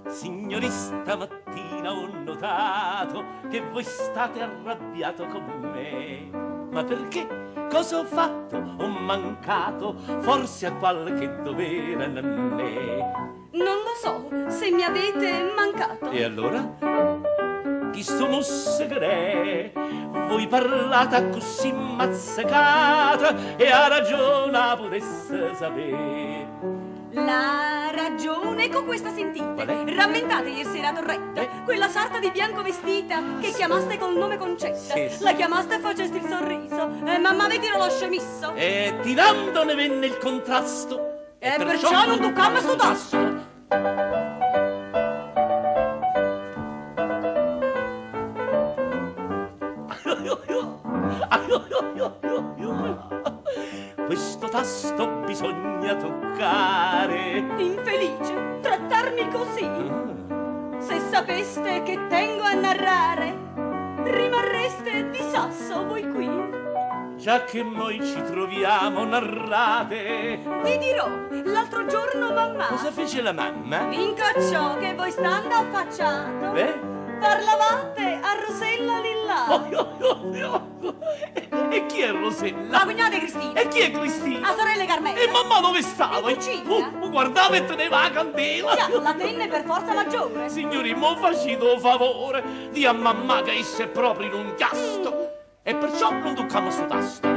Signori, stamattina ho notato che voi state arrabbiato con me. Ma perché? Cosa ho fatto? Ho mancato forse a qualche dovere, nannè. Non lo so se mi avete mancato. E allora? Chi sono segre? Voi parlate così mazzecata e ha ragione a potesse sapere. La ragione con questa sentite. Qual è? Rammentate ieri sera a Torretta, quella sarta di bianco vestita che chiamaste col nome Concetta. Sì, sì. La chiamaste e faceste il sorriso. E mamma vi tirò lo scemisso. E tirandone venne il contrasto. E perciò non toccammo sto tasto. Questo tasto bisogna toccare. Infelice, trattarmi così. Se sapeste che tengo a narrare, rimarreste di sasso voi qui. Già che noi ci troviamo narrate. Vi dirò, l'altro giorno mamma Cosa fece la mamma? mi incocciò che voi stando affacciato Beh? parlavate a Rosella Lillà. Oh, oh, oh, oh. E chi è Rosella? La cognata di Cristina. E chi è Cristina? La sorella Carmela. E mamma dove stava? In cucina. Oh, guardava e teneva la candela. Già, la tenne per forza maggiore. Signori, mo facete un favore di a mamma che essa è proprio in un chiasto. E perciò non tocchiamo sto tasto.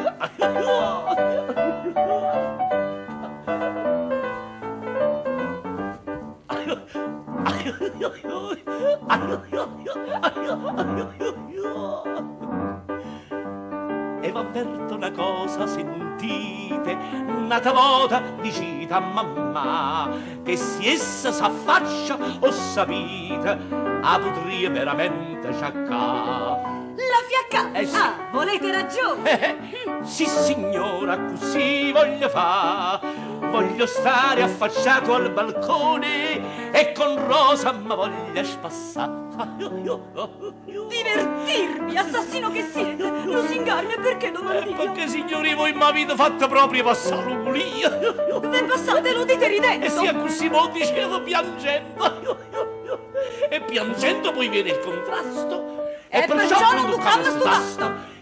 E v'avverto una cosa, sentite, nata volta dicite a mamma che se essa s'affaccia o sapete, a potria veramente sciaccà. La fiacca. Eh sì. Ah, volete ragione. Sì signora, così voglio fa. Voglio stare affacciato al balcone e con Rosa ma voglio spassare. Divertirmi, assassino che siete. Lusingarmi perché domandino? Perché signori voi mi avete fatto proprio passare un gulio. Ve passate lo dite ridendo. E sia così mo dicevo piangendo. E piangendo poi viene il contrasto. E perciò non toccamo sto tasto.